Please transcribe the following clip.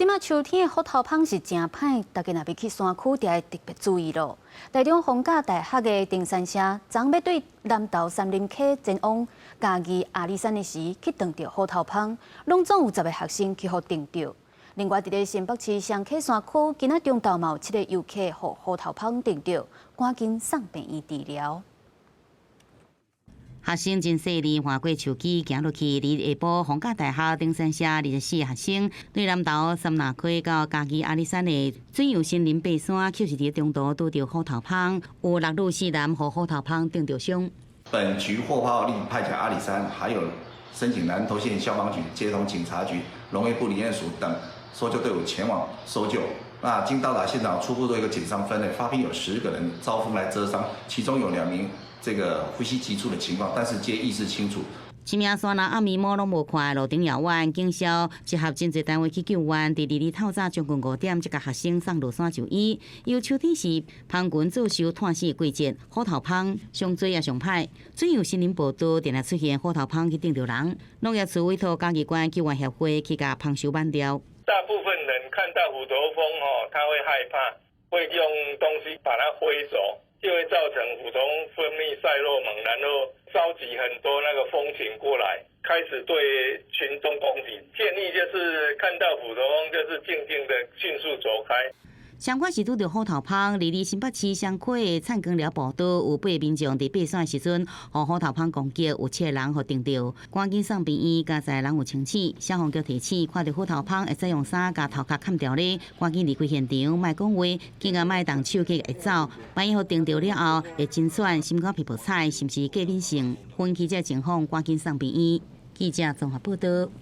這馬秋天的虎頭蜂是誠歹，大家若欲去山區，就愛特別注意囉。台中逢甲大學的登山社，昨欲對南投杉林溪前往嘉義阿里山的時，去撞著虎頭蜂，攏總有10個學生去予叮著。另外，佇咧新北市雙溪山區，今仔中晝嘛有七個遊客予虎頭蜂叮著，趕緊送病院治療。學生真細膩，橫過樹枝行落去，佇下晡逢甲大學登山社24個學生對南投杉林溪到嘉義阿里山的水漾森林爬山，卻是佇中途拄著虎頭蜂，有六女四男予虎頭蜂叮著傷。本局獲報立即派遣阿里山，還有申請南投縣消防局、協同警察局、農業部林業署等搜救隊伍前往搜救。那經到達現場，初步做一個檢傷分類，發現有10個人遭蜂來蟄傷，其中有兩名這個呼吸急促的情況，但是皆意識清楚。青名山人暗暝暝攏無看，路頂遙遠，警消集合真濟單位去救援。佇二日透早將近5點，才共學生送落山就醫。由秋天時蜂群做收湠死的季節，虎頭蜂上濟也上歹。水漾森林報道，定定出現虎頭蜂去叮著人。農業處委託嘉義縣救援協會去共蜂收挽掉。大部分人看到虎頭蜂哦，他會害怕，會用東西把它揮走，就會造成虎頭蜂分泌賽洛蒙，然後召集很多那個蜂群過來，開始對群眾攻擊。建議就是看到虎頭蜂，就是靜靜的迅速走開。相關是拄著虎頭蜂，佇咧新北市雙溪的燦光寮步道，有八個民眾佇爬山的時陣，予虎頭蜂攻擊，有七個人予叮著，趕緊送病院，佳哉人有清醒。消防局提醒，看著虎頭蜂會使用衫共頭殼崁著咧，趕緊離開現場，莫講話，更加莫動手去會走。萬一予叮著了後，會真喘、心肝脾無彩，甚至過敏性。昏去這情況，趕緊送病院。記者綜合報道。